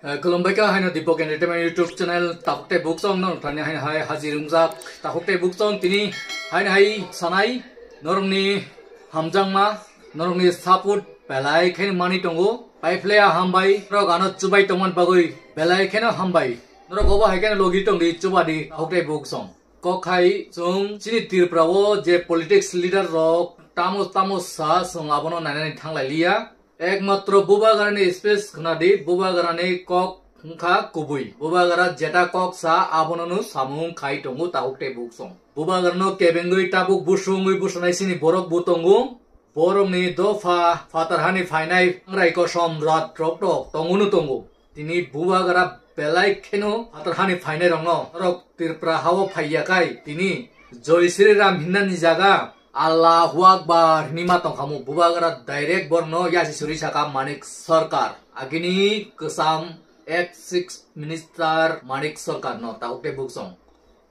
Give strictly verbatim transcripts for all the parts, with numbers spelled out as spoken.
Eh, khulumbai kha haino Deepak Entertainment YouTube channel, takhuk tei buksong norok thani haino hai hajir wngjak. Takhuk tei buksong tini haino hai sanai norokni hamjakma, norokni support belai kheno mani tongo. Paiphlaya hambai, norok ano chubai tongmani bagwi belai kheno hambai. Norok obo hai kheno logi tongdi, chubadi takhuk tei buksong. Kok hai chwng chini Tripura o je politics leader rok tamo tamo sa, chwng abono nainani thanglai liya. Ekmatro Bubagrani speech khwnadi, Bubagrani kok wngkha kubui. Bubagra jeta kok sa, abono no samung khai tongo takhuk tei buksong. Bubagrano kebengwi tabuk busungwi busanai sini borok bo tongo. Borokni dopha phatar hani phainai wngrai kosom rat rok tok tongo no tongo. Tini Bubagra belai kheno phatar hani phainai rokno norok Tripura hao phaiya khai tini Joi Shri Ram hinnani jaga Allahu Akbar hinwi ma tongkhamu. Bubagra direct borno yasi suri saka Manik Sarkar. Agini kwcham ex six minister Manik Sarkar no takhuk tei buksong.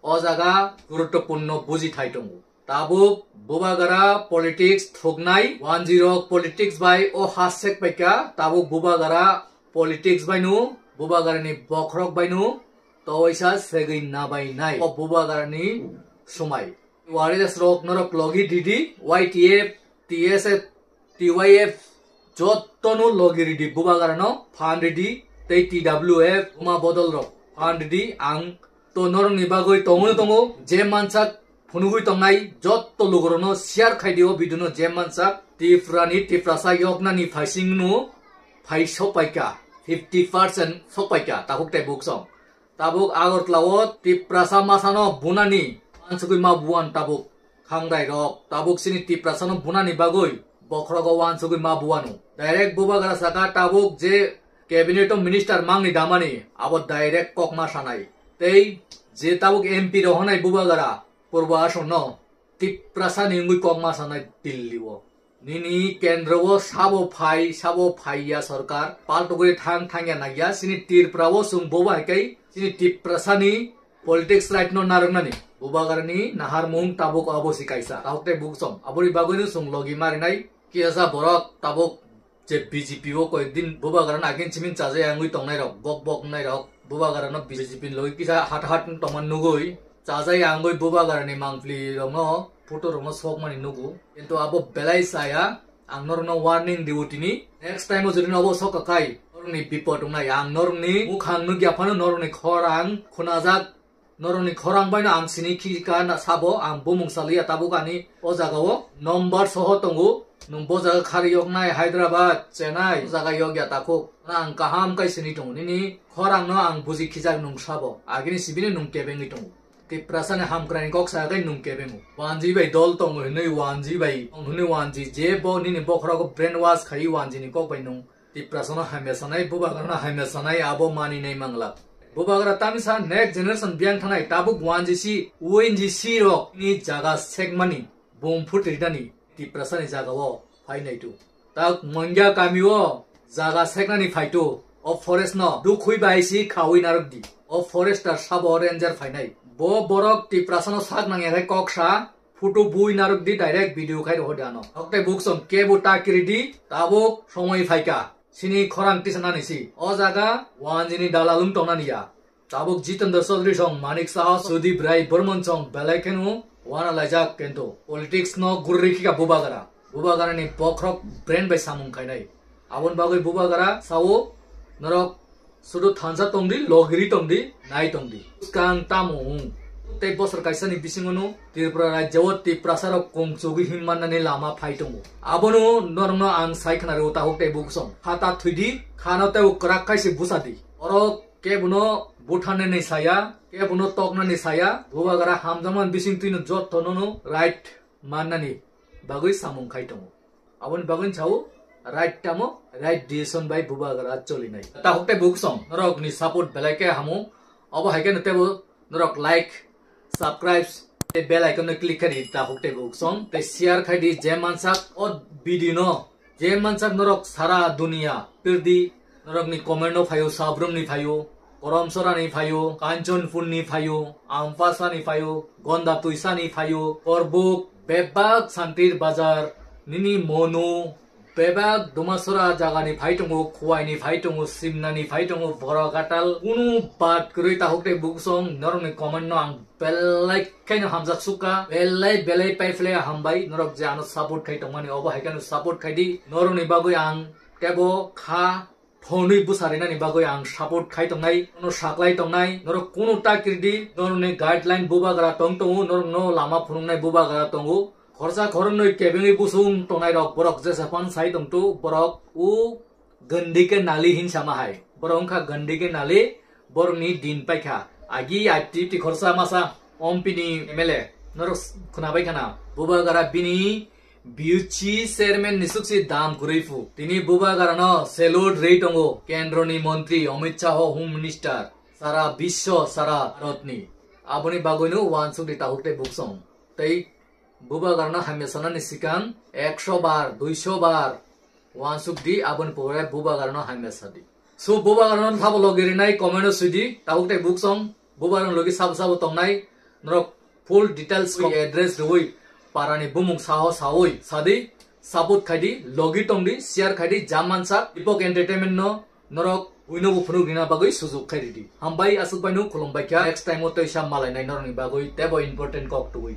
O jaga guruttopurno buji thai tongo. Tabuk Bubagra politics thuknai, wanjirok politics bai o ha sek paikha, tabuk Bubagra politics bai no, Bubagrani bokhorok bai no, toisa segwi nabai nai. O Bubagrani somai. Warriors rok norok logi didi, Y T F, T S F, T Y F, jottono logi ridi Bubagrano, phan ridi, tei T W F, Uma Bodol rok, phan ridi, ang to norokni bagwi tongo tongo, je mansak phunugwi tongnai, jotto lugurokno share khai di o video no, je mansak Tripurani Tiprasa yoknani phaisingno phai sopaikha, fifty percent sopaikha, takhuk tei buksong. Tabuk Agartala o Tiprasa masano bunani wansugwi ma buan tabuk khangrai rok. Tabuk sini Tiprasano bunani bagwi bokhorogo wansugwi ma buano. Direct Bubagra saka tabuk je cabinet o minister mangni damani abo direct kok ma sanai. Tei je tabuk M P rohonai Bubagra Purbo Asonno Tiprasani wngwi kok ma sanai Delhi o. Nini kendro o sabo phai, sabo phaiya sorkar, paltugwi thang thangya nagya, sini Tripura o chwng bobo hai kai, sini Tiprasani politics right no narwknani. Bubagrani naharmung tabuk abo si kaisa. Takhuk tei buksong. Aboni bagwino chwng logi marinai. Kisa borok tabuk je B J P o koyekdin Bubagrano agin simin chajai angwi tongnai rok, bok bok wngnai rok. Bubagrano B J P ni logi kisa hat hat tongma nugwi. Chajai angwi Bubagrani mangpli rokno, photo rokno sokmani nugo. Kintu abo belai chaya, ang norokno warning diu tini. Next time o jodi nobo sokka kai, norokni bipot wngnai. Ang norokni mukhang nukya phano norokni khorang khunajak, norokni khorang baino ang sini khika na sabo, ang bumung saliya tabuk ani o jaga o number soho tongo. Nwng bo jaga khari yoknai Hyderabad, Chennai, o jaga yokya takhuk. Ang kaham kai sini tongo. Nini khorangno ang buji khijak nwng sabo. Agini sibini nwng kebengwi tongo. Tiprasani hamkrai kok sa kai nwng kebengo. Wanji bai dol tongo hinwi wanji bai, tong hinwi wanji je bo nini bokhorogo brainwash khai wanjini kok bai nwng Tiprasano hamya sanai, Bubagrano hamya sanai abo mani nai mangla. Bubagra tamisa next generation biyang thanai tabuk wanji si, O N G C rok ni jaga sekmani, bum phutri dani Tiprasani jaga o phai nai tu. Tak Mongya kami o jaga seknani phai tu. O forest no dukhui bai si khawi narwk di. O forester sabo ranger phainai. Bo borok Tiprasano sak nangya khai kok sa, photo bui narwk di, direct video khai rohor di ano. Takhuk tei buksong kebo ta kiri di, tabuk somoi phaikha. Sini khorang tisanani si. O jaga wanjini dalalung tongnani ya. Tabuk Jitendra Chaudhary song, Manik Saha, Sudip Rai Burman song belai kheno wana laijak kento. Politics no gurri khika Bubagra. Bubagrani bokhorok brain bai samung khainai. Aboni bagwi Bubagra sao norok sudu thansa tongdi, logiri tongdi, nai tongdi. Bwskang tamo wng. Tei bosor kaisani bisingono Tripura rajya o Tiprasa rok kongchogwi himmannani lama phai tongo. Abono norokno ang sai khna rw takhuk tei buksong. Khata thwidi, khano tei kwrak khaise bwsadi. Oro kebono butharnani saya, kebono toknani saya, Bubagra hamjakmani bising twino jottonono right mannani bagwi samung khai tongo. Aboni bagwi sao right tamo, right decision bai Bubagra cholinai. Takhuk tei buksong, norokni support belai khe hamo. Obo hai khe no tebo norok like, subscribe tei bell icon no click khai di takhuk tei buksong. Tei share khai di je mansak o video no. Je mansak norok sara dunia pirdi, norokni comment no phaio, Sabrum ni phaio, Koromsora ni phaio, Kanchanpur ni phaio, Ampasa ni phaio, Gonda Tuisa ni phaio, Korbuk, bebak Santir Bazar, nini Monu, Bebak Dumasora jagani phai tongo, Khuwaini phai tongo, Simnani phai tongo, Borok Atal, kunu bad kwrwi tahuk tei buksong norokni comment no ang belai khaino hamjak sukha, belai belai paiphle hambai, norok je ano support khai tongmani obo hai kheno support khai di, norokni bagwi ang tebo kha thonwi bwsarinani bagwi ang support khai tongnai, no saklai tongnai, norok kunu ta kirdi, norokni guideline bubagra tong tongo, norokno lama phunuknai bubagra tongo. Khorsa khoroknwi kebengwi busung tongnai rok borok jesa phan sai tongtu borok u gandhi ke nali hin sama hai. Borok wngkha gandhi ke nali, borokni din paikha. Agi activity khorsa masa ompini M L A norok khwnabai khana. Bubagra bini B U C chairman ni suksi dam kwrwi phu. Tini bubagrano salute rwi tongo. Kendroni montri Amit Shah, home minister, sara biswo, sara Bharatni. Aboni bagwino wansukdi tahuk tei buksong. Tei bubagrano hamya sanani sikang ekso bar, duiso bar wansukdi, aboni pore bubagrano hamya sadi. So bubagrano thabo logi rinai comment o swidi, tahuk tei buksong bubagrano logi sabo sabo tongnai, norok full details ko address rwi parani bumung saho sawi sadi, support khaidi, logi tongdi, share khaidi, jam mansak, Deepak Entertainment no norok uino bo phunuk rina bagwi sujuk khai ridi. Hambai aswk baino khulumbai kha, next time o toisa malainai norokni bagwi tebo important kok tubui.